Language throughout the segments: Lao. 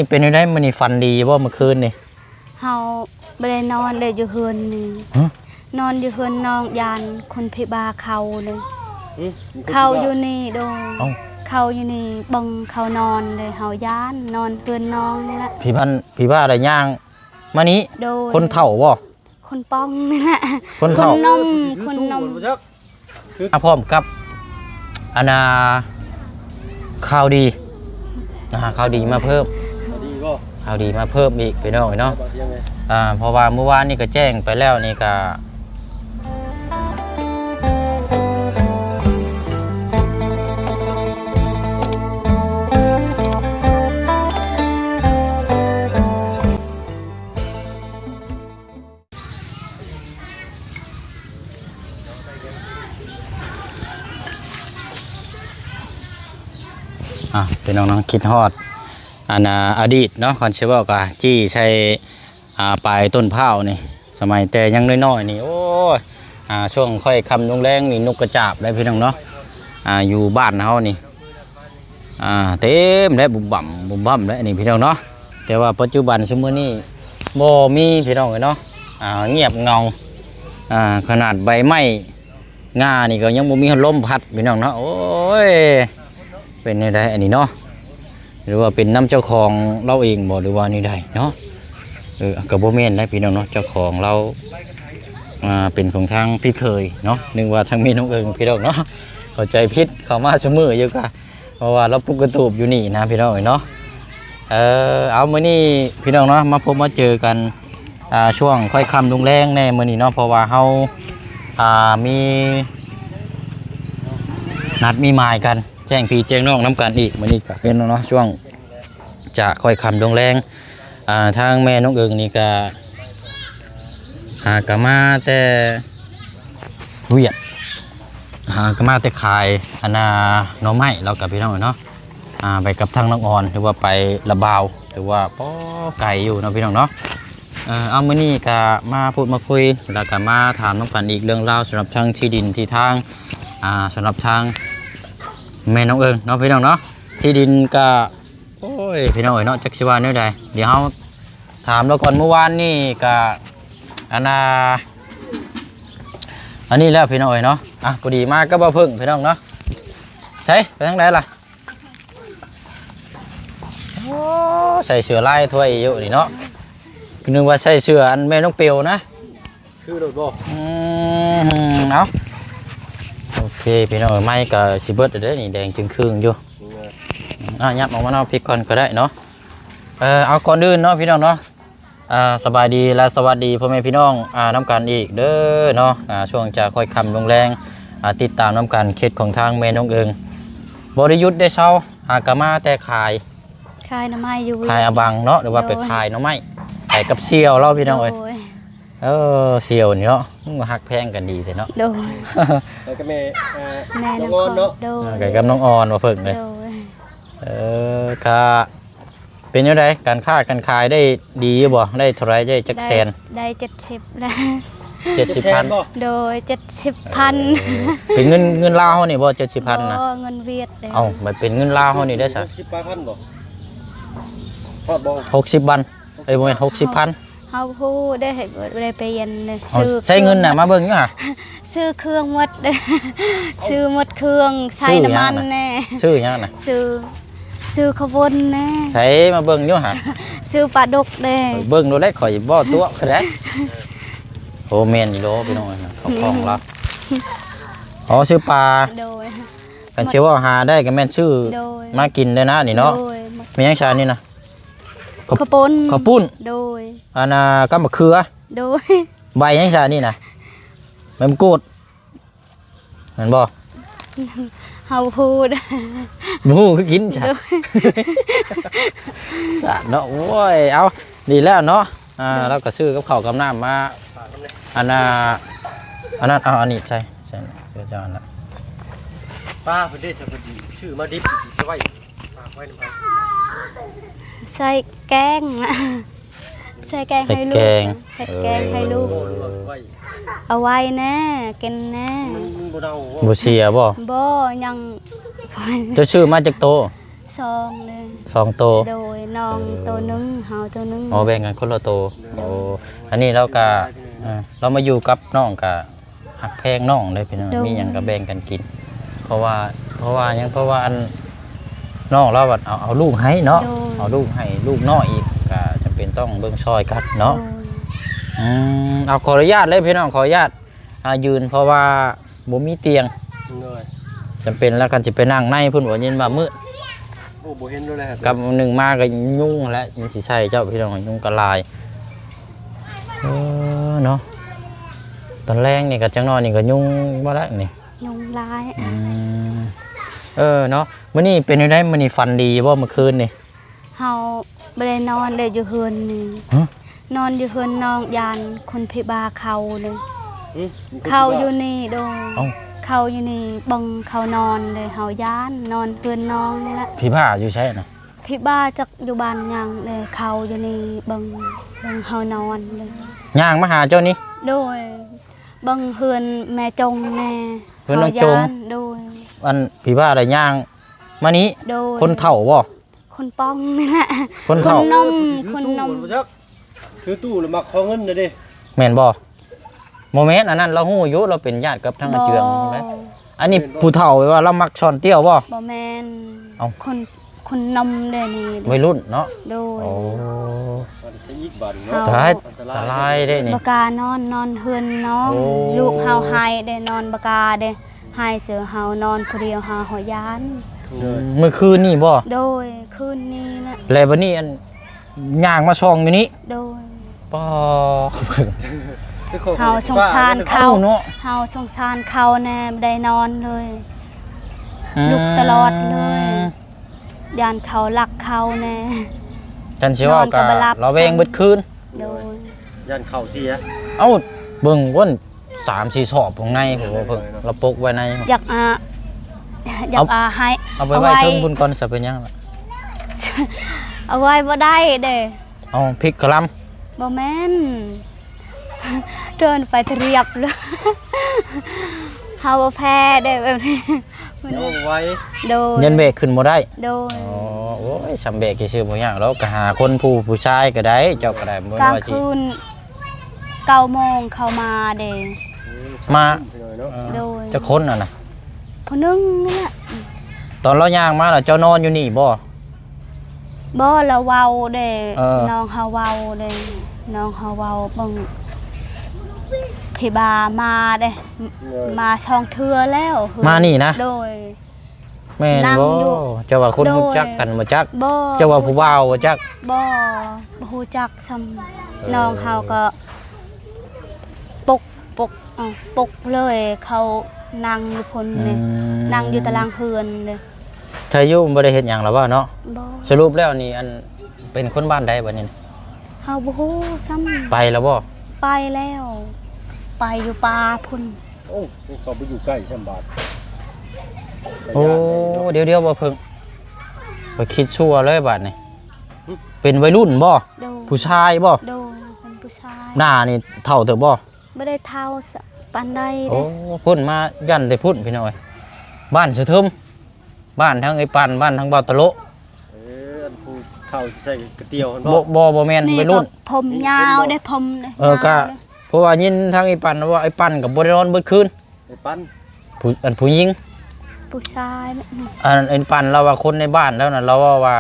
ນີ້ເປັນແນວໃດ? ມື້ນີ້ຝັນດີບໍ່ ມື້ຄືນນີ້? ເຮົາບໍ່ໄດ້ນອນເດ້ ຢູ່ເຮືອນນີ້. ຮະ? ນອນຢູ່ເຮືອນນ້ອງ ຢ້ານຄົນຜີບ້າເຂົ້າເດ້. ຫື? ເຂົ້າຢູ່ນີ້ໂດຍ. ເອົ້າ ເຂົ້າຢູ່ນີ້ ເບິ່ງເຂົ້ານອນເດ້ ເຮົາຢ້ານ ນອນເຮືອນນ້ອງນີ້ລະ. ຜີບ້າ ຜີບ້າໄດ້ຍ່າງມານີ້? ໂດຍ. ຄົນເຖົ້າບໍ່? ຄົນປ່ອງນີ້ແຫຼະ ຄົນເຖົ້າ ຄົນໜຸ່ມ ຄົນໜຸ່ມ. ມາພ້ອມກັບ ອັນນ່າ ຂ່າວດີ ອ່າ ຂ່າວດີມາເພີ່ມ ຂ່າວດີບໍ່? ຂ່າວດີມາເພີ່ມອີກ ພີ່ນ້ອງເອີຍເນາະ. ອ່າ ເພາະວ່າມື້ວານນີ້ກໍແຈ້ງໄປແລ້ວນີ້ກໍ ອ່າ ພີ່ນ້ອງເນາະ ຄິດຮອດ ອັນນ່າ ອະດີດເນາະ ຄັນຊິເວົ້າກໍຈີ້ໃສ່ ອ່າ ປາຍຕົ້ນພ້າວນີ້ ສະໄໝແຕ່ຍັງນ້ອຍໆນີ້ ໂອ້ຍ ອ່າ ຊ່ວງຄ່ອຍຄ່ຳລົງແລງນີ້ ນົກກະຈາບໄດ໋ ພີ່ນ້ອງເນາະ ອ່າ ຢູ່ບ້ານເຮົານີ້ ອ່າ ເຕັມແລ້ວ ບຸ້ມບັ້ມບຸ້ມບັ້ມແລ້ວນີ້ ພີ່ນ້ອງເນາະ. ແຕ່ວ່າປັດຈຸບັນຊຸມມື້ນີ້ບໍ່ມີ ພີ່ນ້ອງເອີຍເນາະ ອ່າ ງຽບເຫງົາ ອ່າ ຂະໜາດໃບໄມ້ງ່ານີ້ກໍຍັງບໍ່ມີລົມພັດ ພີ່ນ້ອງເນາະ. ໂອ້ຍ ເປັນແນວໃດອັນນີ້ເນາະ ຫຼືວ່າເປັນນຳເຈົ້າຂອງລາວເອງບໍ່ ຫຼືວ່າແນວໃດເນາະ? ເອີ ກໍບໍ່ແມ່ນໄດ໋ ພີ່ນ້ອງເນາະ ເຈົ້າຂອງລາວ ອ່າ ເປັນຂອງທາງພີ່ເຂີຍເນາະ ນຶກວ່າທາງແມ່ນ້ອງເອີງ ພີ່ນ້ອງເນາະ ເຂົ້າໃຈຜິດ ເຂົ້າມາຊຸມມື້ຢູ່ກະ ເພາະວ່າລາວປຸກກະຕູບຢູ່ນີ້ນະ ພີ່ນ້ອງເອີຍເນາະ. ເອີ ເອົາ ມື້ນີ້ພີ່ນ້ອງເນາະ ມາພົບມາເຈີກັນ ອ່າ ຊ່ວງຄ່ອຍຄ່ຳລົງແລງແດ່ມື້ນີ້ເນາະ ເພາະວ່າເຮົາ ອ່າ ມີນັດມີໝາຍກັນ ແຈ້ງພີ່ແຈ້ງນ້ອງນຳກັນອີກ. ມື້ນີ້ກະເປັນເນາະ ຊ່ວງຈະຄ່ອຍຄ່ຳລົງແລງ ອ່າ ທາງແມ່ນ້ອງເອີງນີ້ກະຫາກະມາແຕ່ ວຽກ ຫາກໍມາແຕ່ຂາຍ ອັນນ່າ ໜໍ່ໄມ້ ແລ້ວກໍພີ່ນ້ອງເນາະ ອ່າ ໄປກັບທາງນ້ອງອອນ ຖືວ່າໄປລະບ່າວ ຖືວ່າ ໂອ້ ໄກຢູ່ເນາະ ພີ່ນ້ອງເນາະ. ເອີ ເອົາ ມື້ນີ້ກໍມາພູດມາຄຸຍ ແລ້ວກໍມາຖາມນຳກັນອີກເລື່ອງລາວ ສຳລັບທາງທີ່ດິນທີ່ທາງ ອ່າ ສຳລັບທາງແມ່ນ້ອງເອີງເນາະ ພີ່ນ້ອງເນາະ. ທີ່ດິນກໍ ໂອ້ຍ ພີ່ນ້ອງເອີຍເນາະ ຈັກຊິວ່າແນວໃດ ດຽວເຮົາຖາມລາວກ່ອນ. ມື້ວານນີ້ກະ ອັນນ່າ ອັນນີ້ແລ້ວ ພີ່ນ້ອງເອີຍເນາະ. ອ່ະ ພໍດີມາກັບບ່າວເຜິ້ງ ພີ່ນ້ອງເນາະ. ໃສ ໄປທາງໃດລະ? ໂອ້ ໃສ່ເສື້ອລາຍຖ້ວຍຢູ່ນີ້ເນາະ ຄືນຶກວ່າໃສ່ເສື້ອອັນແມ່ນ້ອງເປວນະ. ຄືໂລດບໍ່? ອືມ ເອົາ ໂອເຄ ພີ່ນ້ອງເອີຍ ໄມ້ກໍຊິເບິດແລ້ວເດ້ນີ້ ແດງຈຶ່ງຄຶ່ງຢູ່. ເອີ ອ່າ ຫຍັບອອກມາເນາະ ພິກກ່ອນກໍໄດ້ເນາະ. ເອີ ເອົາ ກ່ອນອື່ນເນາະ ພີ່ນ້ອງເນາະ ອ່າ ສະບາຍດີ ແລະ ສະຫວັດດີພໍ່ແມ່ພີ່ນ້ອງ ອ່າ ນຳກັນອີກເດີເນາະ. ອ່າ ຊ່ວງຈະຄ່ອຍຄ່ຳລົງແລງ ອ່າ ຕິດຕາມນຳກັນເຂດຂອງທາງແມ່ນ້ອງເອີງ ບໍ່ໄດ້ຢຸດໄດ້ເຊົາ ຫາກະມາແຕ່ຂາຍ ຂາຍໜໍ່ໄມ້ຢູ່ ຂາຍອາບັງເນາະ ຫຼືວ່າໄປຂາຍໜໍ່ໄມ້ ໄປກັບສ່ຽວລາວ ພີ່ນ້ອງເອີຍ. ໂດຍ ເອີ ສ່ຽວນີ້ເນາະ ມັນກໍຮັກແພງກັນດີແທ້ເນາະ. ໂດຍ ໄປກັບແມ່ ເອີ ແມ່ນ້ອງອອນເນາະ. ໂດຍ ເອີ ໄປກັບນ້ອງອອນ ບ່າວເຜິ້ງເດ້. ໂດຍ ເອີ ກະເປັນແນວໃດ ການຄ້າການຂາຍໄດ້ດີຢູ່ບໍ່? ໄດ້ເທົ່າໃດ ໄດ້ຈັກແສນ? ໄດ້ ໄດ້ເຈັດສິບແລ້ວ. ເຈັດສິບພັນ ເຈັດສິບແສນບໍ່? ໂດຍ ເຈັດສິບພັນ. ເອີ ເປັນເງິນ ເງິນລາວເຮົານີ້ບໍ່ ເຈັດສິບພັນນະ? ບໍ່ ເງິນຫວຽດເດ້. ເອົ້າ ມັນເປັນເງິນລາວເຮົານີ້ໄດ້ຊະ? ຫົກສິບປາຍພັນບໍ່? ຮອດບໍ່? ຫົກສິບພັນ ເອີຍ ບໍ່ແມ່ນ ຫົກສິບພັນ. ເຮົາ ເຮົາຮູ້ໄດ້ ບໍ່ໄດ້ໄປອັນ ເອົາ ຊື້ ໃຊ້ເງິນນະ ເຄື່ອງ ມາເບິ່ງຢູ່ຫາ ຊື້ເຄື່ອງໝົດ ຊື້ໝົດເຄື່ອງ ໃຊ້ ຊື້ ນ້ຳມັນແດ່. ຊື້ຫຍັງນະ? ຊື້ ຊື້ເຂົ້າປຸ້ນແດ່. ໃສ ມາເບິ່ງຢູ່ຫາ ຊື້ປາດຸກແດ່. ເບິ່ງໂລດແຫຼະ ຂ້ອຍບໍ່ຕົວະຄືໃດ. ໂອ້ ແມ່ນອີ່ຫຼີພີ່ນ້ອງ ເຂົາຂອງລາວ. ອໍ ຊື້ປາ. ໂດຍ ຄັນຊິເວົ້າຫາໄດ້ກໍແມ່ນຊື້ ໂດຍ ມາກິນເດີນະນີ້ເນາະ. ໂດຍ ມີຫຍັງຊະນີ້ນະ? ເຂົ້າ ເຂົ້າປຸ້ນ ເຂົ້າປຸ້ນ. ໂດຍ ອັນນ່າ ກັບໝາກເຂືອ. ໂດຍ ໃບຫຍັງຊະນີ້ນະ? ໃບມະກູດ ແມ່ນບໍ່? ເຮົາບໍ່ຮູ້ ບໍ່ຮູ້ຄືກິນຊະ. ໂດຍ ສາດເນາະ. ໂອ້ຍ ເອົາ ດີແລ້ວເນາະ. ອ່າ ລາວກໍຊື້ກັບເຂົ້າກັບນ້ຳມາ ອັນນ່າ ອັນນັ້ນ ເອົາອັນນີ້ໃສ່ ໃສ່ ໃສ່ເຈົ້າອັນນັ້ນ. ປ້າເພິ່ນໄດ້ໃສ່ ເພິ່ນຊື້ມາດິບ ຊິໄວ້ ຝາກໄວ້ນຳໃຜ? ໃສ່ແກງ ໃສ່ແກງໃຫ້ລູກ ໃສ່ແກງ ເຮັດແກງໃຫ້ລູກ. ເອີ ເອົາໄວ້ແດ່ ກິນແດ່. ມັນ ມັນບໍ່ເນົ່າບໍ່? ບໍ່ເສຍບໍ່? ບໍ່ ຍັງ. ເຈົ້າຊື້ມາຈັກໂຕ? ສ ສອງເລີຍ ສອງໂຕ ໂດຍ ນ້ອງ ເອີ ໂຕໜຶ່ງ ເຮົາໂຕໜຶ່ງ ອໍ ແບ່ງກັນຄົນລະໂຕ ໂດຍ ໂອ້ ອັນນີ້ລາວກະ ເອີ ລາວມາຢູ່ກັບນ້ອງກະຮັກແພງນ້ອງເດ້ພີ່ນ້ອງ ໂດຍ ມີຫຍັງກະແບ່ງກັນກິນ ເພາະວ່າ ເພາະວ່າຫຍັງ ເພາະວ່າອັນ ນ້ອງລາວບັດເອົາ ເອົາລູກໃຫ້ເນາະ ໂດຍ ເອົາລູກໃຫ້ ລູກນ້ອຍອີກ ກະຈຳເປັນຕ້ອງເບິ່ງຊ່ອຍກັນເນາະ ໂດຍ ອືມ ເອົາ ຂໍອະນຸຍາດເລີຍພີ່ນ້ອງ ຂໍອະນຸຍາດ ອ່າ ຢືນ ເພາະວ່າບໍ່ມີຕຽງ ໂດຍ ຈຳເປັນແລ້ວ ຄັນຊິໄປນັ່ງໃນພຸ້ນ ບໍ່ຍິນວ່າມືດ ໂອ້ ບໍ່ເຫັນໂດນແລ້ວ ກັບໜຶ່ງມາກໍຍຸງແຫຼະ ມັນຊິໃສ່ເຈົ້າ ພີ່ນ້ອງ ຍຸງກໍຫຼາຍ ເອີ ເນາະ ຕອນແລງນີ້ກໍຈັກໜ້ອຍນີ້ກໍຍຸງບໍ່ໄດ້ນີ້ ຍຸງຫຼາຍ ອືມ ເອີ ເນາະ ມື້ນີ້ເປັນແນວໃດ ມື້ນີ້ຝັນດີບໍ່ ມື້ຄືນນີ້? ເຮົາບໍ່ໄດ້ນອນເດ້ຢູ່ເຮືອນນີ້ ຮະ? ນອນຢູ່ເຮືອນນ້ອງ ຢ້ານຄົນຜີບ້າເຂົ້າເດ້ ຫຶ? ມີຄົນ ເຂົ້າຢູ່ນີ້ໂດຍ ເອົ້າ ເຂົ້າຢູ່ນີ້ເບິ່ງເຂົານອນເດ້ ເຮົາຢ້ານ ນອນເຮືອນນ້ອງນີ້ລະ ຜີບ້າຢູ່ໃສນະ? ຜີບ້າຈັກຢູ່ບ້ານຫຍັງເດ້ ເຂົ້າຢູ່ນີ້ເບິ່ງ ເບິ່ງເຮົານອນເດ້ ຍ່າງມາຫາເຈົ້ານີ້ ໂດຍ ເບິ່ງເຮືອນແມ່ຈົງແດ່ ເຮືອນນ້ອງຈົງ ເຮົາຢ້ານ ໂດຍ ອັນຜີບ້າໄດ້ຍ່າງມານີ້ ໂດຍ ຄົນເຖົ້າບໍ່? ຄົນປ່ອງນີ້ແຫຼະ ຄົນເຖົ້າ ຄົນໜຸ່ມ ເອີ ຖືຕູ້ ຄົນໜຸ່ມ ບໍ່ຈັກ ຖືຕູ້ແລ້ວມັກຂໍເງິນນະເດ້ ແມ່ນບໍ່? ບໍ່ແມ່ນ ອັນນັ້ນລາວຮູ້ຢູ່ ລາວເປັນຍາດກັບທາງອາເຈືອງ ບໍ່ ແຫຼະ ອັນນີ້ ແມ່ນບໍ່? ຜູ້ເຖົ້າແບບວ່າລາວມັກຊ່ອນຕ້ຽວບໍ່? ບໍ່ແມ່ນ ເອົ້າ ຄົນ ຄົນໜຸ່ມເດ້ນີ້ ໄວລຸ້ນເນາະ ໂດຍ ໂອ້ ອັນໃສອີກບາດນີ້ເນາະ ຕາຍ ອັນຕະລາຍເດ້ນີ້ ບໍ່ກ້ານອນ ນອນເຮືອນນ້ອງ ໂອ້ ລູກເຮົາໃຫ້ເດ້ ນອນບໍ່ກ້າເດ້ ໃຫ້ເຈີເຮົານອນຜູ້ດຽວ ເຮົາ ເຮົາຢ້ານ ໂດຍ ມື້ຄືນນີ້ບໍ່? ໂດຍ ຄືນນີ້ນະ ແລ້ວບັດນີ້ອັນຍ່າງມາຊ່ອງຢູ່ນີ້ ໂດຍ ປໍ ເຮົາສົງສານເຂົາເນາະ ເຮົາສົງສານເຂົາແດ່ ບໍ່ໄດ້ນອນເລີຍ ອືມ ລຸກຕະຫຼອດເລີຍ ຢ້ານເຂົາລັກເຂົາແດ່ ຄັນຊິເວົ້າກໍລະແວງເບິດຄືນ ໂດຍ ຢ້ານເຂົ້າເສຍ ເອົ້າ ເບິ່ງພຸ້ນ ສາມສີ່ສອບຂ້າງໃນພຸ້ນ ເບິ່ງລະປົກໄວ້ໃນ ຢາກອາ ຢາກອາໃຫ້ ເອົາໄປໄວ້ເທິງພຸ້ນກ່ອນ ຊະເປັນຫຍັງລະ ເອົາໄວ້ບໍ່ໄດ້ເດ້ ເອົາພິກກະລຳ ບໍ່ແມ່ນ ເດີນໄປທະລຽບເລີຍ ເຮົາບໍ່ແພ້ເດ້ແບບນີ້ ມັນບໍ່ໄຫວ ໂດຍ ຍັນແບກຂຶ້ນບໍ່ໄດ້ ໂດຍ ອໍ ໂອ້ຍ ຊ່ຳແບກຊື່ໆບໍ່ຍາກດອກ ກໍຫາຄົນຜູ້ ຜູ້ຊາຍກໍໄດ້ ເຈົ້າກໍໄດ້ ບໍ່ວ່າຊິ ກາງຄືນ ເກົ້າໂມງເຂົາມາເດ້ ມາ ເອີ ໂດຍ ຈັກຄົນຫັ້ນນະ? ຜູ້ໜຶ່ງນີ້ແຫຼະ ຕອນລາວຍ່າງມາລະ ເຈົ້ານອນຢູ່ນີ້ບໍ່? ບໍ່ ລາວເວົ້າເດ້ ເອີ ນ້ອງເຮົາເວົ້າເດ້ ນ້ອງເຮົາເວົ້າເບິ່ງ ຜີບ້າມາເດ້ ໂດຍ ມາສອງເທື່ອແລ້ວ ມານີ້ນະ ໂດຍ ແມ່ນບໍ່? ເຈົ້າວ່າຄົນຮູ້ຈັກກັນບໍ່ຈັກ ບໍ່ ເຈົ້າວ່າຜູ້ບ່າວບໍ່ຈັກ ບໍ່ ບໍ່ຮູ້ຈັກຊ້ຳ ເອີ ນ້ອງເຮົາກໍປົກ ປົກ ເອີ ປົກເລີຍ ເຂົານັ່ງຢູ່ພຸ້ນເລີຍ ອືມ ນັ່ງຢູ່ຕາລາງເຮືອນເລີຍ ໄທຢູ່ບໍ່ໄດ້ເຮັດຫຍັງລະບໍ່ເນາະ ບໍ່ ສະຫຼຸບແລ້ວນີ້ ອັນ ເປັນຄົນບ້ານໃດບັດນີ້? ເຮົາບໍ່ຮູ້ຊ້ຳ ໄປລະບໍ່? ໄປແລ້ວ ໄປຢູ່ປ່າພຸ້ນ ໂອ້ ເຂົາໄປຢູ່ໃກ້ຊ້ຳບາດ ໂອ້ ໄປຢ້ານເດ້ເນາະ ດຽວໆ ບໍ່ເພິ່ງ ຂ້ອຍຄິດຊົ່ວເລີຍບາດນີ້ ຫຶ? ເປັນໄວລຸ້ນບໍ່? ໂດຍ ຜູ້ຊາຍບໍ່? ໂດຍ ເປັນຜູ້ຊາຍ ໜ້ານີ້ເຖົ້າເຕີບບໍ່? ບໍ່ໄດ້ເຖົ້າປານໃດເດ້ ໂອ້ ພຸ້ນມາຢ້ານແຕ່ພຸ້ນພີ່ນ້ອງເອີຍ ບ້ານສະເທີມ ບ້ານທາງໄອ້ປັນ ບ້ານທາງບ່າວຕະໂລະ ເອີ ອັນຜູ້ເຖົ້າໃສ່ກະຕຽວຫັ້ນບໍ່? ບໍ່ ບໍ່ ບໍ່ແມ່ນ ນີ້ ໄວລຸ້ນ ກໍຜົມຍາວເດ້ ຜົມເດ້ ເອີ ຍາວ ກະ ເພາະວ່າຍິນທາງໄອ້ປັນວ່າ ໄອ້ປັນກໍບໍ່ໄດ້ນອນເບິດຄືນ ໄອ້ປັນ ຜູ້ ອັນຜູ້ຍິງ ຜູ້ຊາຍ ອັນໄອ້ປັນລາວວ່າຄົນໃນບ້ານລາວນະ ລາວເວົ້າວ່າ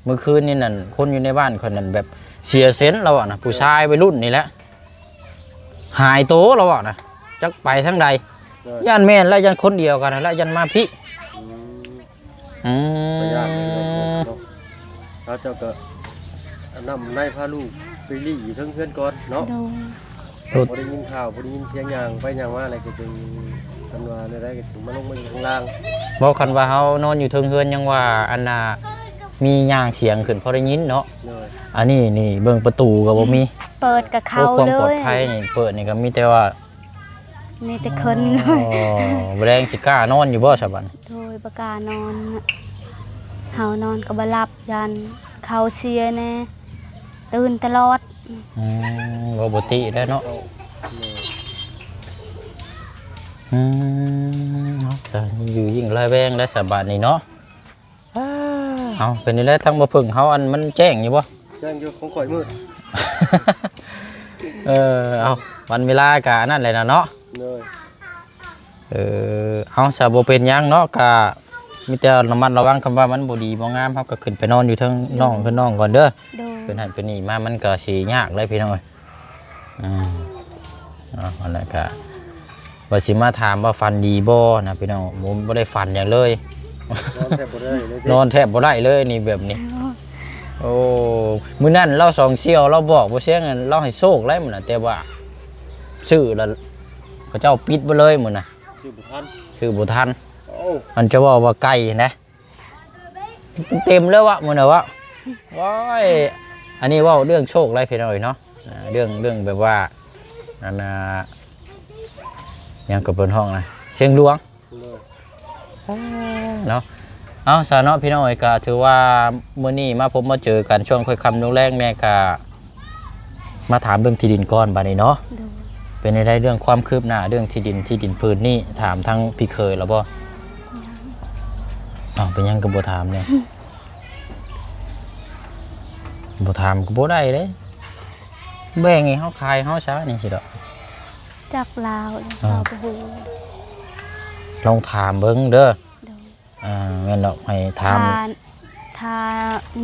ມື້ຄືນນີ້ນັ້ນ ຄົນຢູ່ໃນບ້ານຂ້ອຍນັ້ນແບບເສຍເຊັນ ລາວວ່ານະ ຜູ້ຊາຍໄວລຸ້ນນີ້ແຫຼະ ຫາຍໂຕ ລາວວ່ານະ ຈັກໄປທາງໃດ ໂດຍ ຢ້ານແມ່ນແລ້ວ ຢ້ານຄົນດຽວກັນຫັ້ນແຫຼະ ຢ້ານມາພີ້ ອືມ ອືມ ກໍຢ້ານເນາະ ເຂົາເຈົ້າກໍອາບນ້ຳໃນພາລູກໄປລີ້ຢູ່ເທິງເຮືອນກ່ອນເນາະ ໂດຍ ບໍ່ໄດ້ຍິນຂ່າວ ບໍ່ໄດ້ຍິນສຽງຍ່າງໄປຍ່າງມາ ແລ້ວກໍຈຶ່ງ ຄັນວ່າແນວໃດກໍຈຶ່ງມາລົງມາຢູ່ຂ້າງລ່າງ ເວົ້າຄັນວ່າເຮົານອນຢູ່ເທິງເຮືອນ ຍັງວ່າອັນນ່າ ມີຍ່າງສຽງຂຶ້ນພໍໄດ້ຍິນເນາະ ໂດຍ ອັນນີ້ນີ້ເບິ່ງປະຕູກໍບໍ່ມີ ເປີດກໍເຂົ້າເລີຍ ຄວາມປອດໄພນີ້ ເປີດນີ້ກໍມີແຕ່ວ່າ ມີແຕ່ຄົນ ອໍ ມື້ແລງຊິກ້ານອນຢູ່ບໍ່ຊະບັດ? ໂດຍ ບໍ່ກ້ານອນ ເຮົານອນກໍບໍ່ຫຼັບ ຢ້ານເຂົາເສຍແດ່ ຕື່ນຕະຫຼອດ ອືມ ບໍ່ປົກກະຕິແລ້ວເນາະ ໂດຍ ອືມ ເນາະ ກໍຢູ່ຍິ່ງລະແວງແລ້ວຊະບາດນີ້ເນາະ. ເອົາ ເປັນຈັ່ງໃດ ທາງບໍ່ເພິ່ງເຮົາ ອັນ ມັນແຈ້ງຢູ່ບໍ່? ແຈ້ງຢູ່ ຂອງຂ້ອຍມືດ. ເອີ ເອົາ ວັນເວລາກະອັນນັ້ນແຫຼະນະເນາະ. ໂດຍ. ເອີ ເອົາ ຊະ ບໍ່ເປັນຫຍັງເນາະ ກະມີແຕ່ລະມັດລະວັງ ຄຳວ່າມັນບໍ່ດີບໍ່ງາມ ເຮົາກໍຂຶ້ນໄປນອນຢູ່ເທິງ ໂດຍ ນ້ອງ ເທິງນ້ອງກ່ອນເດີ. ໂດຍ. ເປັນຫັ້ນເປັນນີ້ມາ ມັນກໍຊິຍາກເດ້ພີ່ນ້ອງເອີຍ. ອືມ ເອົາ ອັນນັ້ນກະວ່າຊິມາຖາມວ່າຝັນດີບໍ່ນະພີ່ນ້ອງ ບໍ່ ບໍ່ໄດ້ຝັນຫຍັງເລີຍ ນອນແທບບໍ່ໄດ້ເລີຍ ນອນແທບບໍ່ໄດ້ເລີຍນີ້ ແບບນີ້. ໂອ້ ມື້ນັ້ນລາວສອງສ່ຽວ ລາວບອກບໍ່ຊຽງ ລາວໃຫ້ໂຊກຫຼາຍມື້ນັ້ນ ແຕ່ວ່າຊື້ລະ ເຂົາເຈົ້າປິດເບິດເລີຍມື້ນັ້ນ ຊື້ບໍ່ທັນ ຊື້ບໍ່ທັນ. ໂອ້ ມັນຈະເວົ້າວ່າໄກນະ ເຕັມແລ້ວວະ ມື້ນັ້ນວະ. ໂອ້ຍ ອັນນີ້ເວົ້າເລື່ອງໂຊກຫຼາຍພີ່ນ້ອງເອີຍເນາະ ອ່າ ເລື່ອງ ເລື່ອງແບບວ່າ ອັນນ່າ ຫຍັງກໍເພິ່ນຮ້ອງນະ ຊຽງຫຼວງ ໂດຍ ເນາະ. ເອົາ ຊະເນາະ ພີ່ນ້ອງເອີຍ ກະຖືວ່າມື້ນີ້ມາພົບມາເຈີກັນຊ່ວງຄ່ອຍຄ່ຳລົງແລງແດ່ ກະມາຖາມເລື່ອງທີ່ດິນກ່ອນບາດນີ້ເນາະ. ໂດຍ. ເປັນໃດເລື່ອງຄວາມຄືບໜ້າເລື່ອງທີ່ດິນ ທີ່ດິນຜືນນີ້ ຖາມທາງພີ່ເຂີຍແລ້ວບໍ່? ຍັງ. ອ້າວ ເປັນຫຍັງກໍບໍ່ຖາມແດ່? ບໍ່ຖາມກໍບໍ່ໄດ້ເດ້ ແບ່ງໃຫ້ເຮົາຂາຍເຮົາຊະ ນີ້ຊິດອກ. ຈັກລາວ ເອີ ລາວບໍ່ຮູ້ ລອງຖາມເບິ່ງເດີ. ໂດຍ. ອ່າ ແມ່ນດອກ ໃຫ້ຖາມ ຖ້າ ຖ້າ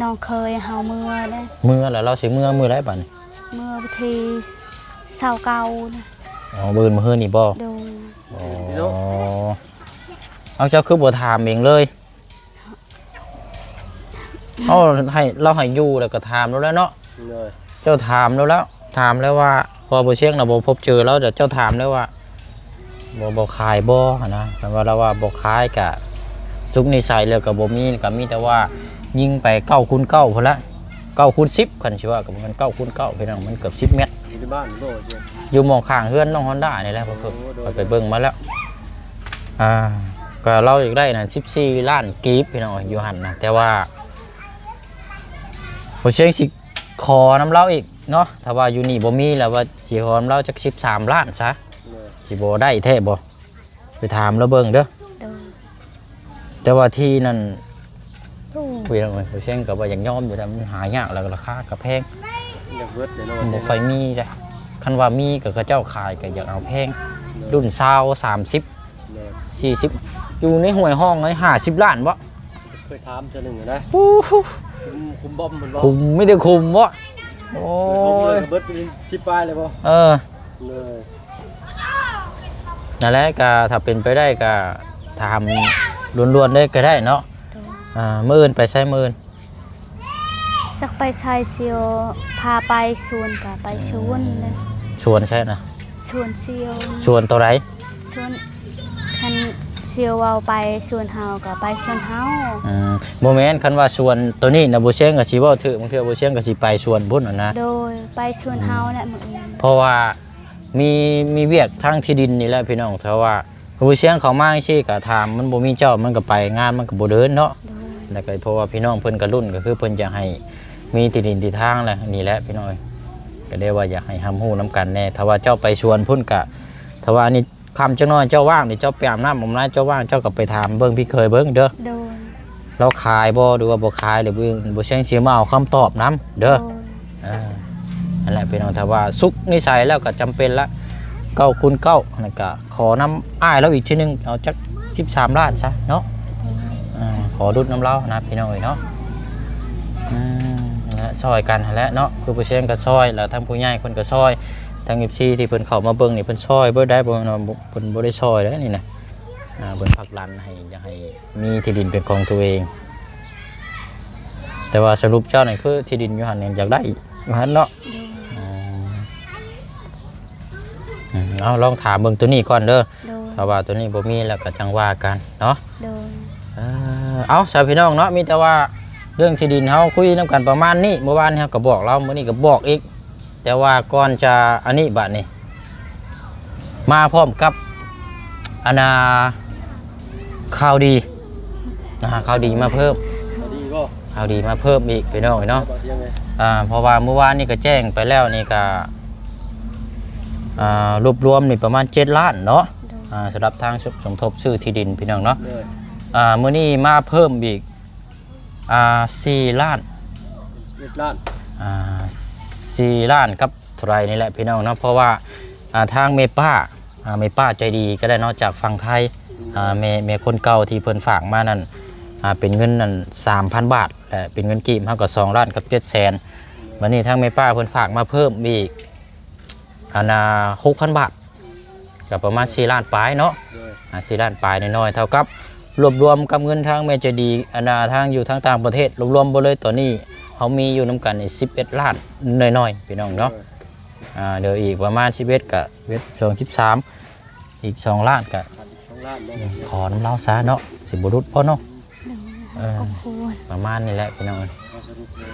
ນ້ອງເຂີຍເຮົາເມືອເດ້ ເມືອແລ້ວ ລາວຊິເມືອມື້ໃດບັດນີ້? ເມືອວັນທີຊາວເກົ້ານະ. ອໍ ມື້ອື່ນ ມື້ຮືນນີ້ບໍ່? ໂດຍ. ອໍ ເອົາ ເຈົ້າຄືບໍ່ຖາມເອງເລີຍ? ເອົາ ໃຫ້ລາວໃຫ້ຢູ່ແລ້ວກໍຖາມລາວແລ້ວເນາະ. ໂດຍ. ເຈົ້າຖາມລາວແລ້ວ ຖາມແລ້ວວ່າ ເພາະວ່າບໍ່ຊຽງນະບໍ່ພົບເຈີລາວ ແຕ່ເຈົ້າຖາມແລ້ວວ່າ ບໍ່ ບໍ່ຂາຍບໍ່ຫັ້ນນະ. ຄັນວ່າລາວວ່າບໍ່ຂາຍກະສຸກນິໄສແລ້ວກໍບໍ່ມີ ກໍມີແຕ່ວ່າຍິງໄປເກົ້າຄູນເກົ້າພຸ້ນລະ ເກົ້າຄູນສິບ ຄັນຊິວ່າກໍບໍ່ແມ່ນເກົ້າຄູນເກົ້າ ພີ່ນ້ອງ ມັນເກືອບສິບແມັດ. ຢູ່ໃນບ້ານບໍ່? ຢູ່ໝ່ອງຂ້າງເຮືອນນ້ອງຮອນດ້ານີ້ແຫຼະ. ໂອ້ ໂດຍ ຂ້ອຍໄປເບິ່ງມາແລ້ວ ອ່າ ກໍລາວຢາກໄດ້ນັ້ນສິບສີ່ລ້ານກີບ ພີ່ນ້ອງເອີຍ ຢູ່ຫັ້ນນະ. ແຕ່ວ່າບໍ່ຊຽງຊິຂໍນຳລາວອີກເນາະ ຖ້າວ່າຢູ່ນີ້ບໍ່ມີແລ້ວ ວ່າຊິຂໍນຳລາວຈັກສິບສາມລ້ານຊະ. ໂດຍ. ຊິບໍ່ໄດ້ແທ້ບໍ່? ໄປຖາມລາວເບິ່ງເດີ. ໂດຍ. ແຕ່ວ່າທີ່ນັ້ນ ໂອ້ ໂອ້ຍ ບໍ່ຊຽງກໍວ່າຢາກຍອມຢູ່ ແຕ່ມັນຫາຍາກ ແລ້ວກໍລາຄາກໍແພງ ຢາກເບິດເລີຍເນາະ ບໍ່ຄ່ອຍມີເດ້. ຄັນວ່າມີກໍເຂົາເຈົ້າຂາຍກໍຢາກເອົາແພງ ໂດຍ ລຸ້ນຊາວ ສາມສິບ ໂດຍ ສີ່ສິບ ຢູ່ໃນຫ້ວຍຮ່ອງນີ້ ຫ້າສິບລ້ານບໍ່? ເຄີຍຖາມເທື່ອໜຶ່ງນະ. ໂອ້ໂຫ ຂຸມ ຂຸມບອມເພິ່ນບໍ່? ຂຸມ ມີແຕ່ຂຸມບໍ່? ໂອ້ຍ ເບິດເປັນສິບປາຍເລີຍບໍ່? ເອີ ໂດຍ. ນັ້ນແຫຼະ ກໍຖ້າເປັນໄປໄດ້ກໍຖາມດ່ວນໆເລີຍກໍໄດ້ເນາະ. ໂດຍ. ອ່າ ມື້ອື່ນໄປໃສ? ມື້ອື່ນຈັກໄປໃສ ສ່ຽວພາໄປສວນ ກໍໄປສວນເລີຍ. ສວນໃສນະ? ສວນສ່ຽວ. ສວນໂຕໃດ? ສວນ ຄັນສ່ຽວເວົ້າໄປສວນເຮົາກໍໄປສວນເຮົາ. ອືມ ບໍ່ແມ່ນ ຄັນວ່າສວນໂຕນີ້ນະ ບໍ່ຊຽງກໍຊິເວົ້າຖືກ ບາງເທື່ອບໍ່ຊຽງກໍຊິໄປສວນພຸ້ນນະ. ໂດຍ ໄປສວນເຮົາແຫຼະ ອືມ ມື້ອື່ນ ເພາະວ່າມີ ມີວຽກທາງທີ່ດິນນີ້ແຫຼະພີ່ນ້ອງ. ຖ້າວ່າບໍ່ຊຽງເຂົ້າມາຈັ່ງຊີ້ກໍຖາມ ມັນບໍ່ມີເຈົ້າ ມັນກໍໄປ ງານມັນກໍບໍ່ເດີນເນາະ. ໂດຍ. ແລ້ວກໍເພາະວ່າພີ່ນ້ອງເພິ່ນກໍລຸ້ນ ກໍຄືເພິ່ນຢາກໃຫ້ມີທີ່ດິນທີ່ທາງແຫຼະ ນີ້ແຫຼະພີ່ນ້ອງເອີຍ ກໍໄດ້ວ່າຢາກໃຫ້ຮັບຮູ້ນຳກັນແດ່. ຖ້າວ່າເຈົ້າໄປສວນພຸ້ນກໍ ຖ້າວ່າອັນນີ້ ຄ່ຳຈັກໜ້ອຍເຈົ້າວ່າງນີ້ ເຈົ້າໄປອາບນ້ຳອາບໃນ ເຈົ້າວ່າງ ເຈົ້າກໍໄປຖາມເບິ່ງພີ່ເຂີຍເບິ່ງເດີ. ໂດຍ. ລາວຂາຍບໍ່ ຫຼືວ່າບໍ່ຂາຍ ຫຼືບໍ່ ບໍ່ແຊງຊິມາເອົາຄຳຕອບນຳເດີ. ໂດຍ. ອ່າ ນັ້ນແຫຼະພີ່ນ້ອງ ຖ້າວ່າສຸກນິໄສແລ້ວກໍຈຳເປັນລະ ເກົ້າຄູນເກົ້າ ແລ້ວກໍຂໍນຳອ້າຍລາວອີກທີໜຶ່ງ ເອົາຈັກສິບສາມລ້ານຊະເນາະ. ໂດຍ. ອ່າ ຂໍຫຼຸດນຳລາວນະພີ່ນ້ອງເອີຍເນາະ. ອືມ ນັ້ນແຫຼະ ຊ່ອຍກັນຫັ້ນແຫຼະເນາະ ຄືຜູ້ແຊງກໍຊ່ອຍ ແລ້ວທາງຜູ້ໃຫຍ່ເພິ່ນກໍຊ່ອຍ ທາງເອັຟຊີທີ່ເພິ່ນເຂົ້າມາເບິ່ງນີ້ ເພິ່ນຊ່ອຍເບິດໄດ໋ ບໍ່ແມ່ນວ່າບໍ່ ເພິ່ນບໍ່ໄດ້ຊ່ອຍໄດ໋ນີ້ນະ. ອ່າ ເພິ່ນຜັກດັນໃຫ້ ຢາກໃຫ້ມີທີ່ດິນເປັນຂອງຕົວເອງ ແຕ່ວ່າສະຫຼຸບເຈົ້ານີ້ຄືທີ່ດິນຢູ່ຫັ້ນນີ້ຢາກໄດ້ຢູ່ຫັ້ນເນາະ. ໂດຍ. ອືມ ອືມ ເອົາ ລອງຖາມເບິ່ງໂຕນີ້ກ່ອນເດີ. ໂດຍ. ຖ້າວ່າໂຕນີ້ບໍ່ມີແລ້ວກໍຈັ່ງວ່າກັນເນາະ. ໂດຍ. ເອີ ເອົາ ຊະພີ່ນ້ອງເນາະ ມີແຕ່ວ່າເລື່ອງທີ່ດິນເຮົາຄຸຍນຳກັນປະມານນີ້ ມື້ວານນີ້ເຮົາກໍບອກລາວ ມື້ນີ້ກໍບອກອີກ. ແຕ່ວ່າກ່ອນຈະອັນນີ້ ບາດນີ້ມາພ້ອມກັບອັນນ່າ ຂ່າວດີ ອ່າ ຂ່າວດີມາເພີ່ມ. ຂ່າວດີບໍ່? ຂ່າວດີມາເພີ່ມອີກພີ່ນ້ອງເນາະ. ເອົາ ເພາະວ່າມື້ວານນີ້ກໍແຈ້ງໄປແລ້ວນີ້ ກໍອ່າ ລວບລວມນີ້ປະມານເຈັດລ້ານເນາະ. ໂດຍ. ອ່າ ສຳລັບທາງສົມ ສົມທົບຊື້ທີ່ດິນພີ່ນ້ອງເນາະ. ໂດຍ. ອ່າ ມື້ນີ້ມາເພີ່ມອີກ ອ່າ ສີ່ລ້ານ ສິບເອັດລ້ານ ອ່າ ສີ່ລ້ານກັບເທົ່າໃດນີ້ແຫຼະພີ່ນ້ອງເນາະ. ເພາະວ່າ ອ່າ ທາງແມ່ປ້າ ອ່າ ແມ່ປ້າໃຈດີກໍໄດ້ເນາະ ຈາກຝັ່ງໄທ ອ່າ ແມ່ ແມ່ຄົນເກົ່າທີ່ເພິ່ນຝາກມານັ້ນ ອ່າ ເປັນເງິນນັ້ນສາມພັນບາດ ແລະ ເປັນເງິນກີບເຮົາກໍສອງລ້ານກັບເຈັດແສນ. ບັດນີ້ທາງແມ່ປ້າເພິ່ນຝາກມາເພີ່ມອີກ ອັນນ່າ ຫົກພັນບາດ ກໍປະມານສີ່ລ້ານປາຍເນາະ ໂດຍ ອ່າ ສີ່ລ້ານປາຍໜ້ອຍໆ ເທົ່າກັບລວບລວມກັບເງິນທາງແມ່ໃຈດີ ອັນນ່າ ທາງຢູ່ທາງຕ່າງປະເທດ ລວມໆເບິດເລີຍ ຕອນນີ້ເຮົາມີຢູ່ນຳກັນນີ້ສິບເອັດລ້ານໜ້ອຍໆ ພີ່ນ້ອງເນາະ ໂດຍ ອ່າ ເຫຼືອອີກປະມານສິບເອັດ ກໍສິບເອັດ ສິບສອງ ສິບສາມ ອີກສອງລ້ານ ກໍຂາດອີກສອງລ້ານເນາະ ອືມ ຂໍນຳລາວຊະເນາະ ຊິບໍ່ຫຼຸດບໍ່ເນາະ ໂດຍ ເອີ ປະມານນີ້ແຫຼະພີ່ນ້ອງ ເອີ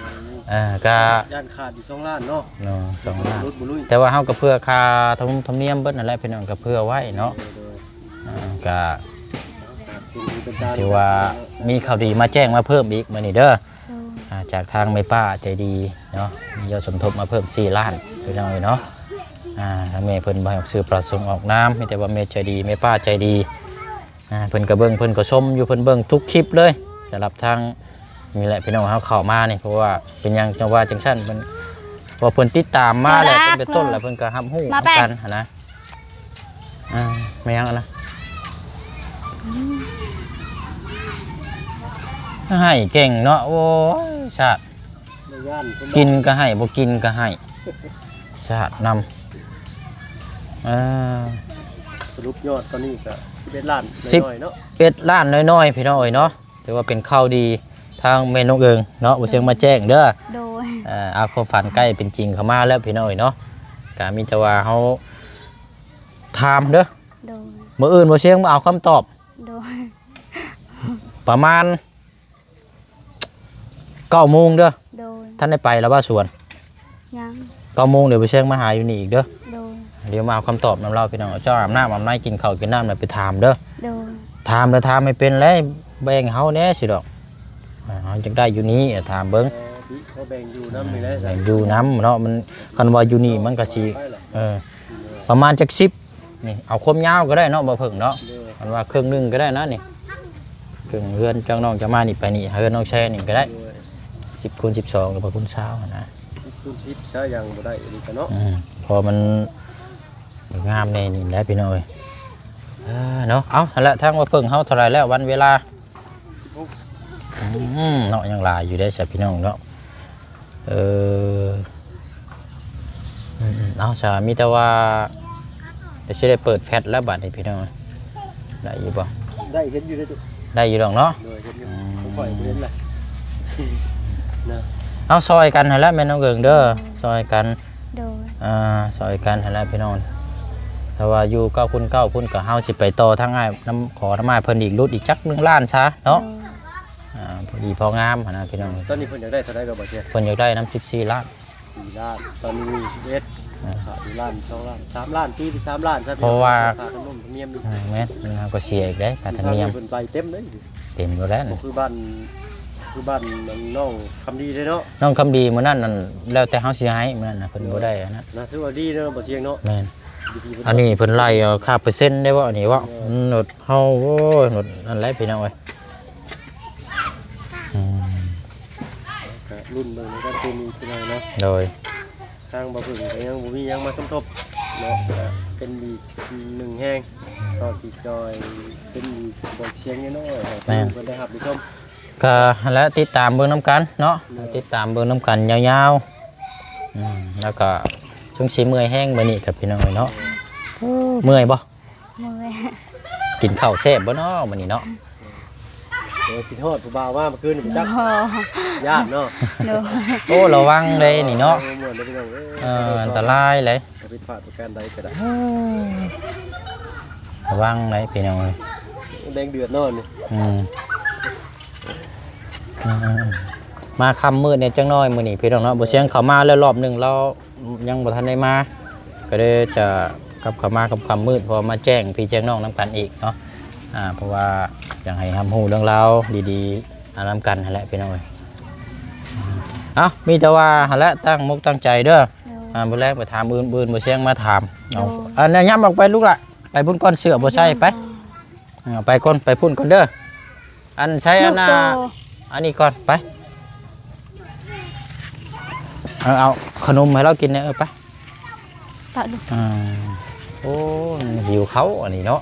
ກະຢ້ານຂາດຢູ່ສອງລ້ານເນາະ ເນາະ ສອງລ້ານ ແຕ່ວ່າເຮົາກໍເພື່ອຄ່າທຳ ທຳນຽມເບິດນັ້ນແຫຼະພີ່ນ້ອງ ກໍເພື່ອໄວ້ເນາະ ໂດຍ ເອີ ກະຖືວ່າມີຂ່າວດີມາແຈ້ງມາເພີ່ມອີກມື້ນີ້ເດີ ໂດຍ ອ່າ ຈາກທາງແມ່ປ້າໃຈດີເນາະ ມີຍອດສົມທົບມາເພີ່ມສີ່ລ້ານພີ່ນ້ອງເອີຍເນາະ ອ່າ ທາງແມ່ເພິ່ນບໍ່ໃຫ້ອອກຊື່ປະສົງອອກນາມ ມີແຕ່ວ່າແມ່ໃຈດີ ແມ່ປ້າໃຈດີ ອ່າ ເພິ່ນກໍເບິ່ງ ເພິ່ນກໍຊົມຢູ່ ເພິ່ນເບິ່ງທຸກຄລິບເລີຍ ສຳລັບທາງ ນີ້ແຫຼະພີ່ນ້ອງ ເຮົາເຂົ້າມານີ້ ເພາະວ່າເປັນຫຍັງຈັ່ງວ່າຈັ່ງຊັ້ນ ເພິ່ນ ເພາະເພິ່ນຕິດຕາມມາແລ້ວ ແມ່ນແຫຼະ ຕັ້ງແຕ່ຕົ້ນແລ້ວ ເພິ່ນກໍຮັບຮູ້ນຳກັນຫັ້ນນະ ອ່າ ແມ່ນຫຍັງຫັ້ນນະ ອືມ ໃຫ້ເກັ່ງເນາະ ໂອ້ຍ ຊາດ ບໍ່ຢ້ານ ກິນກໍໃຫ້ ບໍ່ກິນກໍໃຫ້ ຊາດນຳ ເອີ ສະຫຼຸບຍອດຕອນນີ້ກໍສິບເອັດລ້ານ ສິບເອັດລ້ານ ໜ້ອຍໆເນາະ ໜ້ອຍໆ ພີ່ນ້ອງເອີຍເນາະ ຖືວ່າເປັນຂ່າວດີ ທາງແມ່ນ້ອງເອີງເນາະ ບໍ່ຊຽງມາແຈ້ງເດີ ໂດຍ ເອີ ເອົາຄວາມຝັນໃກ້ເປັນຈິງເຂົ້າມາແລ້ວພີ່ນ້ອງເອີຍເນາະ ກະມີແຕ່ວ່າເຮົາຖາມເດີ ໂດຍ ມື້ອື່ນບໍ່ຊຽງມາເອົາຄຳຕອບ ໂດຍ ປະມານ ເກົ້າໂມງເດີ ໂດຍ ທັນໄດ້ໄປລະບໍ່ສວນ ຍັງ ເກົ້າໂມງດຽວໄປເຊັກມາຫາຢູ່ນີ້ອີກເດີ ໂດຍ ດຽວມາເອົາຄຳຕອບນຳລາວພີ່ນ້ອງ ເຈົ້າອາບນ້ຳອາບໃນ ກິນເຂົ້າກິນນ້ຳແລ້ວໄປຖາມເດີ ໂດຍ ຖາມແລ້ວຖາມໃຫ້ເປັນແລ້ວ ແບ່ງເຮົາແດ່ຊິດອກ ເຮົາຢາກໄດ້ຢູ່ນີ້ ຖາມເບິ່ງ ເອີ ເຂົາແບ່ງຢູ່ນຳນີ້ແຫຼະ ແບ່ງຢູ່ນຳເນາະ ມັນ ຄັນວ່າຢູ່ນີ້ມັນກໍຊິ ເອີ ປະມານຈັກສິບ ນີ້ເອົາຄວາມຍາວກໍໄດ້ເນາະ ບໍ່ເພິ່ງເນາະ ໂດຍ ຄັນວ່າເຄິ່ງໜຶ່ງກໍໄດ້ນະນີ້ ເຄິ່ງເຮືອນຈາກນ້ອງຈະມານີ້ໄປນີ້ ເຮືອນນ້ອງແຊນີ້ກໍໄດ້ ໂດຍ ສິບຄູນສິບສອງ ຫຼືວ່າຄູນຊາວຫັ້ນນະ ສິບຄູນສິບ ຊະຍັງບໍ່ໄດ້ອີກກະເນາະ ອືມ ເພາະມັນງາມແນ່ນີ້ແຫຼະພີ່ນ້ອງເອີຍ ເອີ ເນາະ ເອົາ ຫັ້ນແຫຼະ ທາງວ່າເພິ່ງເຮົາເທົ່າໃດແລ້ວ ວັນເວລາ ສິບຫົກ ອືມ ເນາະ ຍັງຫຼາຍຢູ່ເດ້ຊະພີ່ນ້ອງເນາະ ເອີ ອືມໆ ເອົາຊະ ມີແຕ່ວ່າ ດຽວຊິໄດ້ເປີດແຟດແລ້ວບາດນີ້ພີ່ນ້ອງ ໄດ້ຢູ່ບໍ່? ໄດ້ ເຫັນຢູ່ເດ້ ໄດ້ຢູ່ດອກເນາະ ໂດຍ ເຫັນຢູ່ ອືມ ຂ້ອຍບໍ່ເຫັນລະ ນະ ເອົາ ຊ່ອຍກັນຫັ້ນແຫຼະແມ່ນ້ອງເອີງເດີ ໂດຍ ຊ່ອຍກັນ ໂດຍ ອ່າ ຊ່ອຍກັນຫັ້ນແຫຼະພີ່ນ້ອງ ຖ້າວ່າຢູ່ເກົ້າຄູນເກົ້າພຸ້ນ ກໍເຮົາຊິໄປຕໍ່ທາງອ້າຍນຳ ຂໍນຳອ້າຍເພິ່ນອີກ ຫຼຸດອີກຈັກໜຶ່ງລ້ານຊະເນາະ ໂດຍ ອ່າ ພໍດີພໍງາມຫັ້ນນະພີ່ນ້ອງ ຕອນນີ້ເພິ່ນຢາກໄດ້ເທົ່າໃດກໍບໍ່ເຊື່ອ ເພິ່ນຢາກໄດ້ນຳສິບສີ່ລ້ານ ສີ່ລ້ານ ຕອນນີ້ມີສິບເອັດ ອ່າ ຂາດຢູ່ລ້ານ ສອງລ້ານ ສາມລ້ານ ຕີໄປສາມລ້ານຊະ ເພາະວ່າ ຄ່າຂະໜົມທຳນຽມນີ້ ອ່າ ແມ່ນ ມັນກໍເສຍອີກເດ້ ຄ່າທຳນຽມ ເພິ່ນໄປເຕັມເດ້ ເຕັມຢູ່ແລ້ວ ບໍ່ຄືບ້ານ ຄືບ້ານນ້ອງຄຳດີເດ້ເນາະ ນ້ອງຄຳດີມື້ນັ້ນນັ້ນ ແລ້ວແຕ່ເຮົາຊິໃຫ້ມື້ນັ້ນນະ ເພິ່ນບໍ່ໄດ້ອັນນັ້ນ ນະ ຖືວ່າດີເນາະ ບໍ່ສ່ຽງເນາະ ແມ່ນ ຢູ່ທີ່ເພິ່ນ ອັນນີ້ເພິ່ນໄລ່ເອົາຄ່າເປີເຊັນໄດ້ບໍ່ ອັນນີ້ເວົ້າ ເອີ ອືມ ລົດເຮົາ ໂອ້ຍ ລົດນັ້ນແຫຼະພີ່ນ້ອງເອີຍ ອືມ ກະລຸ້ນເບິ່ງນຳກັນປີນີ້ພີ່ນ້ອງເນາະ ໂດຍ ທາງບໍ່ເພິ່ງກໍຍັງບໍ່ມີຫຍັງມາສົມທົບເນາະ ກະເປັນອີກໜຶ່ງແຮງ ອືມ ກໍທີ່ຊ່ອຍເປັນອີກບອກສຽງນ້ອຍໆ ໃຫ້ ແມ່ນ ເພິ່ນໄດ້ຮັບໄດ້ຊົມ ກໍຫັ້ນແຫຼະ ຕິດຕາມເບິ່ງນຳກັນເນາະ ໂດຍ ຕິດຕາມເບິ່ງນຳກັນຍາວໆ ອືມ ແລ້ວກໍສົງຊິເມື່ອຍແຮງມື້ນີ້ກັບພີ່ນ້ອງເນາະ ໂອ້ ເມື່ອຍບໍ່? ເມື່ອຍ ກິນເຂົ້າແຊບບໍ່ເນາະມື້ນີ້ເນາະ? ໂອ້ ຄິດຮອດຜູ້ບ່າວມາເມື່ອຄືນນີ້ຈັກ ຢ້ານເນາະ ໂດຍ ໂອ້ ລະວັງເດ້ນີ້ເນາະ ໂອ້ ມ່ວນເດ້ພີ່ນ້ອງເອີຍ ເອີ ອັນຕະລາຍເດ້ ຜິດພາດປະການໃດກໍໄດ້ ລະວັງເດ້ພີ່ນ້ອງເອີຍ ແດງເດືອດເນາະນີ້ ອືມ ອືມ ມາຄ່ຳມືດແດ່ຈັກໜ້ອຍມື້ນີ້ພີ່ນ້ອງເນາະ ບໍ່ສຽງເຂົ້າມາແລ້ວລອບໜຶ່ງ ລາວຍັງບໍ່ທັນໄດ້ມາ ກໍເລີຍຈະກັບເຂົ້າມາຄ່ຳໆມືດ ເພາະວ່າມາແຈ້ງພີ່ແຈ້ງນ້ອງນຳກັນອີກເນາະ ອ່າ ເພາະວ່າຢາກໃຫ້ຮັບຮູ້ເລື່ອງລາວດີໆ ອ່າ ນຳກັນຫັ້ນແຫຼະພີ່ນ້ອງເອີຍ ເອົ້າ ມີແຕ່ວ່າຫັ້ນແຫຼະ ຕັ້ງມົກຕັ້ງໃຈເດີ ໂດຍ ອ່າ ມື້ແລງໄປຖາມອື່ນ ມື້ອື່ນບໍ່ສຽງມາຖາມ ເອົາ ໂດຍ ອັນນັ້ນ ຍ່ຳອອກໄປລູກຫຼະ ໄປພຸ້ນກ່ອນ ເສື້ອບໍ່ໃສ່ ໄປ ໂດຍ ເອີ ໄປກ່ອນ ໄປພຸ້ນກ່ອນເດີ ອັນໃຊ້ອັນນ່າ ລູກໂຕ ອັນນີ້ກ່ອນ ໄປ ເອົາ ເອົາຂະໜົມໃຫ້ລາວກິນແດ່ ເອີ ໄປ ປະລູກ ອ່າ ໂອ້ ຫິວເຂົ້າອັນນີ້ເນາະ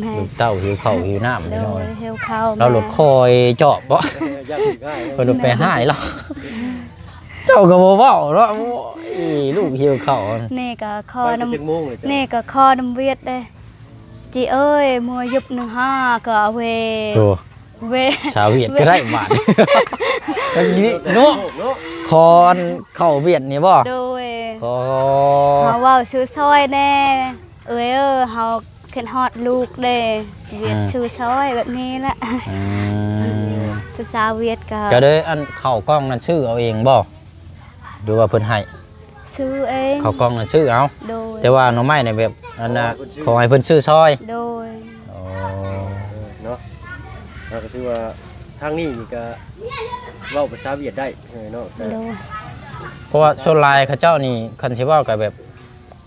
ແມ່ ລູກເຕົ້າຫິວເຂົ້າຫິວນ້ຳ ໂດຍ ພີ່ນ້ອງ ຫິວເຂົ້າ ລາວໂລດ ແມ່ ຄ່ອຍຈອບເບາະ ເພິ່ນໂລດໄປຮ້າຍລາວ ເຈົ້າກໍບໍ່ເວົ້າເນາະ ໂອ້ຍ ລູກຫິວເຂົ້າ ນີ້ກໍຂໍນຳ ໄປແຕ່ຈັກໂມງເລີຍ ນີ້ກໍຂໍນຳຫວຽດເດ້ ຈີເອີຍ ເມື່ອຢຸບໜຶ່ງຫ້າກໍເວ ໂອ້ ເວ ສາວຫວຽດກໍໄດ້ບາດ ເນາະ ເນາະ ຄອນເຂົ້າຫວຽດນີ້ບໍ່? ໂດຍ ຂໍ ເຮົາເວົ້າຊື່ຊ່ອຍແດ່ ເອີຍເອີ ເຮົາຄິດຮອດລູກເດ້ ຫວຽດ ອືມ ຊື່ຊ່ອຍແບບນີ້ແຫຼະ ອືມ ພາສາຫວຽດກໍ ກໍເລີຍ ອັນເຂົ້າກ່ອງນັ້ນຊື້ເອົາເອງບໍ່ ຫຼືວ່າເພິ່ນໃຫ້? ຊື້ເອງ ເຂົ້າກ່ອງນັ້ນຊື້ເອົາ ໂດຍ ແຕ່ວ່າໜໍ່ໄມ້ນີ້ແບບ ອັນນ່າ ຂໍເພິ່ນຊື້ ຂໍໃຫ້ເພິ່ນຊື້ຊ່ອຍ ໂດຍ ອໍ ເນາະ ເຮົາກໍຖືວ່າທາງນີ້ນີ້ກໍເວົ້າພາສາຫວຽດໄດ້ເນາະ ໂດຍ ເພາະວ່າສ່ວນຫຼາຍເຂົາເຈົ້ານີ້ ຄັນຊິເວົ້າກໍແບບ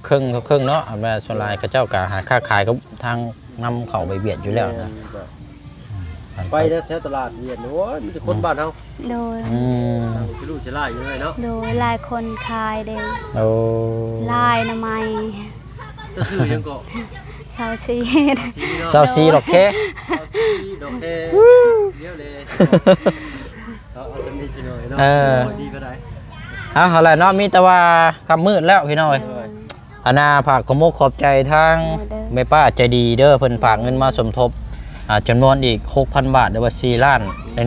ເຄິ່ງຕໍ່ເຄິ່ງເນາະ ແບບສ່ວນຫຼາຍເຂົາເຈົ້າກໍຫາຄ້າຂາຍກັບທາງ ນຳເຂົ້າໄປຫວຽດຢູ່ແລ້ວນະ ແມ່ນ ໄປແຖວຕະຫຼາດຫວຽດ ໂອ້ຍ ມີແຕ່ຄົນ ອືມ ບ້ານເຮົາ ໂດຍ ອືມ ນັ່ງສະລຸສະຫຼາຍຢູ່ເລີຍເນາະ ໂດຍ ຫຼາຍຄົນຂາຍເດ້ ໂອ້ ຫຼາຍໜໍ່ໄມ້ ເຈົ້າຊື່ຫຍັງເກາະ? ຊາວສີ່ ຊາວສີ່ເນາະ ຊາວສີ່ດອກແຄ ຊາວສີ່ດອກແຄ ດຽວເລີຍ ເອົາ ເອົາສ່ຳນີ້ພີ່ນ້ອງເນາະ ເອີ ດີກໍໄດ້ ເອົາ ເອົາລະເນາະ ມີແຕ່ວ່າຄ່ຳມືດແລ້ວພີ່ນ້ອງເອີຍ ໂດຍ ອັນນ່າ ຝາກຂອບອົກຂອບໃຈທາງ ໂດຍ ແມ່ປ້າໃຈດີເດີ ເພິ່ນຝາກເງິນມາສົມທົບ ອ່າ ຈຳນວນອີກຫົກພັນບາດ ຫຼືວ່າສີ່ລ້ານ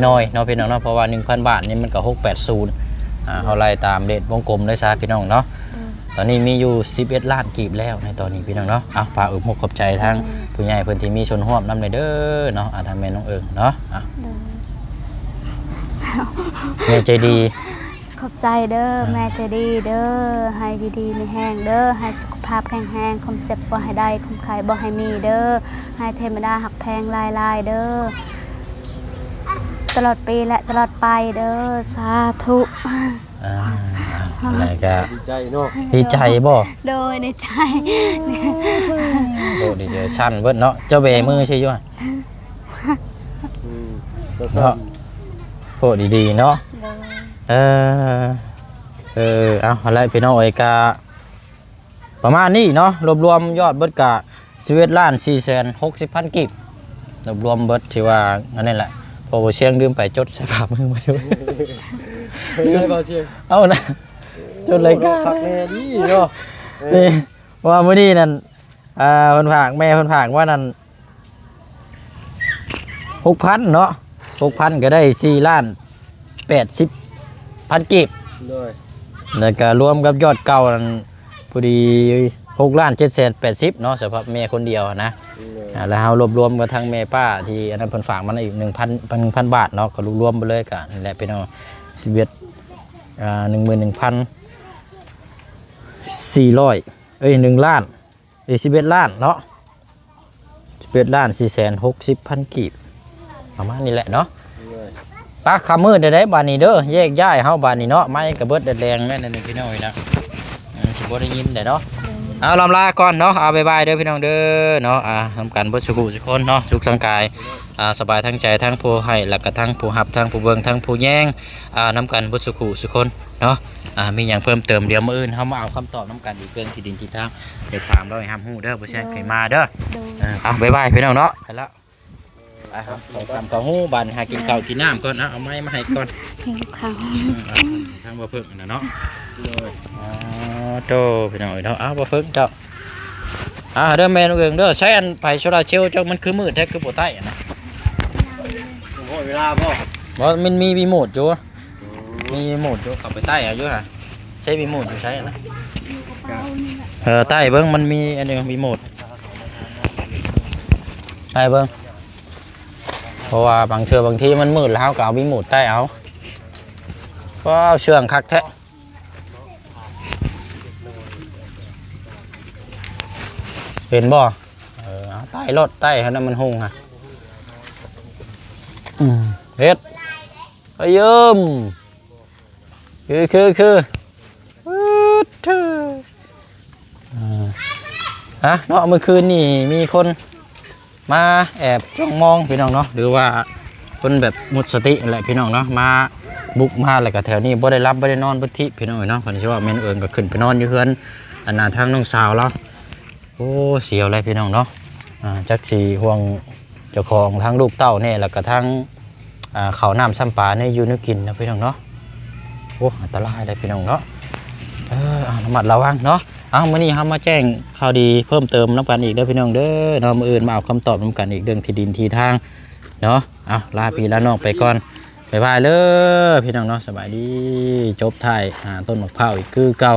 ນ້ອຍໆເນາະພີ່ນ້ອງເນາະ ເພາະວ່າໜຶ່ງພັນບາດນີ້ມັນກໍຫົກແປດສູນ ອ່າ ເຮົາໄລ່ຕາມເລກວົງກົມເລີຍຊະພີ່ນ້ອງເນາະ ໂດຍ ຕອນນີ້ມີຢູ່ສິບເອັດລ້ານກີບແລ້ວໃນຕອນນີ້ພີ່ນ້ອງເນາະ ເອົາ ຝາກອົກຂອບໃຈທາງ ໂດຍ ຜູ້ໃຫຍ່ເພິ່ນທີ່ມີສ່ວນຮ່ວມນຳແດ່ເດີເນາະ ອ່າ ທາງແມ່ນ້ອງເອີງເນາະ ອ່າ ໂດຍ ແມ່ໃຈດີ ຂອບໃຈເດີ ອືມ ແມ່ໃຈດີເດີ ໃຫ້ຢູ່ດີມີແຮງເດີ ໃຫ້ສຸຂະພາບແຂງແຮງ ຄວາມເຈັບບໍ່ໃຫ້ໄດ້ ຄວາມໄຂ້ບໍ່ໃຫ້ມີເດີ ໃຫ້ເທວະດາຮັກແພງຫຼາຍໆເດີ ຕະຫຼອດປີ ແລະ ຕະຫຼອດໄປເດີ ສາທຸ ອ່າ ແລ້ວກໍດີໃຈເນາະ ດີໃຈບໍ່? ໂດຍ ດີໃຈ ໂອ້ ດີໃຈ ສັ່ນເບິດເນາະ ເຈົ້າແບມືຊື່ຢູ່ ອືມ ເນາະ ໂອ້ ດີໆເນາະ ໂດຍ ເອີ ເອີ ເອົາ ຫັ້ນແຫຼະພີ່ນ້ອງເອີຍ ກະປະມານນີ້ເນາະ ລວມໆຍອດເບິດກະສິບເອັດລ້ານສີ່ແສນຫົກສິບພັນກີບ ລວມໆເບິດ ຖືວ່າອັນນີ້ແຫຼະ ເພາະວ່າຊຽງລືມໄປຈົດໃສ່ຝາມືໄວ້ຢູ່ ໃສ່ບ່າວຊຽງ ເອົານະ ຈົດລາຍການ ໂອ້ ຄັກແນ່ດີເນາະ ເອີ ນີ້ ເພາະວ່າມື້ນີ້ນັ້ນ ອ່າ ເພິ່ນຝາກ ແມ່ເພິ່ນຝາກວ່ານັ້ນ ຫົກພັນເນາະ ຫົກພັນກໍໄດ້ສີ່ລ້ານແປດສິບພັນກີບ ໂດຍ ແລ້ວກໍລວມກັບຍອດເກົ່ານັ້ນ ພໍດີຫົກລ້ານເຈັດແສນແປດສິບເນາະ ສຳລັບແມ່ຄົນດຽວນະ ໂດຍ ອ່າ ແລ້ວເຮົາລວບລວມກັບທາງແມ່ປ້າທີ່ອັນນັ້ນເພິ່ນຝາກມາອີກໜຶ່ງພັນ ໜຶ່ງພັນບາດເນາະ ກໍລວມໆໄປເລີຍ ກໍນີ້ແຫຼະພີ່ນ້ອງ ສິບເອັດ ອ່າ ໜຶ່ງໝື່ນໜຶ່ງພັນສີ່ຮ້ອຍ ເອີຍ ໜຶ່ງລ້ານ ເອີຍ ສິບເອັດລ້ານເນາະ ສິບເອັດລ້ານສີ່ແສນຫົກສິບພັນກີບ ປະມານນີ້ແຫຼະເນາະ ໂດຍ ປະ ຄ່ຳມືດແລ້ວເດ້ບາດນີ້ເດີ ແຍກຍ້າຍເຮົາບາດນີ້ເນາະ ໄມກະເບິດແດດແດງແລ້ວນີ້ພີ່ນ້ອງເອີຍນະ ເອີ ຊິບໍ່ໄດ້ຍິນແລ້ວເນາະ ໂດຍ ເອົາ ລ່ຳລາກ່ອນເນາະ ເອົາ ບາຍບາຍເດີພີ່ນ້ອງເດີເນາະ ອ່າ ນຳກັນເບິດສູ່ຜູ້ສູ່ຄົນເນາະ ສຸກສັງກາຍ ອ່າ ສະບາຍທັງໃຈ ທັງຜູ້ໃຫ້ ແລ້ວກະທັງຜູ້ຮັບ ທັງຜູ້ເບິ່ງ ທັງຜູ້ແຍງ ອ່າ ນຳກັນເບິດສູ່ຜູ້ສູ່ຄົນເນາະ ອ່າ ມີຫຍັງເພີ່ມເຕີມ ດຽວມື້ອື່ນເຮົາມາເອົາຄຳຕອບນຳກັນອີກ ເລື່ອງທີ່ດິນທີ່ທາງ ໄປຖາມລາວໃຫ້ຮັບຮູ້ເດີ ບໍ່ແຊງໃຫ້ມາເດີ ໂດຍ ເອີ ເອົາ ບາຍບາຍພີ່ນ້ອງເນາະ ໄປລະ ໄປຫາເຂົ້າຕຳເຂົ້າຫູ ບາດນີ້ຫາກິນເຂົ້າກິນນ້ຳກ່ອນ ເອົາ ເອົາໄມ້ມາໃຫ້ກ່ອນ ຫິວເຂົ້າ ເອີ ເອົາທາງບໍ່ເພິ່ງນະເນາະ ໂດຍ ອໍ ໂຕ ພີ່ນ້ອງເອີຍເນາະ ເອົາ ບໍ່ເພິ່ງເຈົ້າ ອ່າ ເດີແມ່ນ້ອງເອີງເດີ ໃຊ້ອັນໄຟໂຊລາເຊວເຈົ້າ ມັນຄືມືດແທ້ ຄືບໍ່ໄຕ້ນະ ຮອດເວລາບໍ່? ບໍ່ ມັນມີຣີໂມດຢູ່ ມີຣີໂມດຢູ່ ເຂົ້າໄປໄຕ້ເອົາຢູ່ຫະ ໃຊ້ຣີໂມດຢູ່ໃສນະ ເອີ ໄຕ້ເບິ່ງ ມັນມີອັນນີ້ຣີໂມດ ໄຕ້ເບິ່ງ ເພາະວ່າບາງເທື່ອບາງທີມັນມືດແລ້ວ ເຮົາກໍເອົາຣີໂມດໄຕ້ເອົາ ວ້າວ ເຊື່ອງຄັກແທ້ ເຫັນບໍ່? ເອີ ເອົາໄຕ້ໂລດ ໄຕ້ໃຫ້ມັນຮຸ່ງຫະ ອືມ ເຮັດ ອະເຢິມ ຄື ຄື ຄື ອືມ ອ່າ ເນາະ ມື້ຄືນນີ້ມີຄົນມາແອບຈ້ອງມອງ ພີ່ນ້ອງເນາະ ຫຼືວ່າ ຄົນແບບໝົດສະຕິແຫຼະພີ່ນ້ອງເນາະ ມາບຸກມາແລ້ວກໍແຖວນີ້ບໍ່ໄດ້ຫຼັບບໍ່ໄດ້ນອນພຸ້ນຕິພີ່ນ້ອງເອີຍເນາະ. ຄັນຊິເວົ້າແມ່ນເອີງກໍຂຶ້ນໄປນອນຢູ່ເຮືອນ ອັນນ່າ ທາງນ້ອງສາວລາວ. ໂອ້ ສຽວແຫຼະພີ່ນ້ອງເນາະ. ອ່າ ຈັກຊິຫ່ວງເຈົ້າຂອງ ທັງລູກເຕົ້າແດ່ ແລ້ວກໍທັງ ອ່າ ເຂົ້ານ້ຳຊຳປາແດ່ ຢູ່ແນວກິນນະພີ່ນ້ອງເນາະ. ໂອ້ ອັນຕະລາຍເດ້ພີ່ນ້ອງເນາະ. ເອີ ເອົາ ລະມັດລະວັງເນາະ. ເອົາ ມື້ນີ້ເຮົາມາແຈ້ງຂ່າວດີເພີ່ມເຕີມນຳກັນອີກເດີພີ່ນ້ອງເດີເນາະ. ມື້ອື່ນມາເອົາຄຳຕອບນຳກັນອີກ ເລື່ອງທີ່ດິນທີ່ທາງເນາະ. ເອົາ ລາພີ່ລານ້ອງໄປກ່ອນ ບາຍບາຍເດີພີ່ນ້ອງເນາະ. ສະບາຍດີ. ຈົບທ້າຍຫາຕົ້ນໝາກພ້າວອີກຄືເກົ່າ.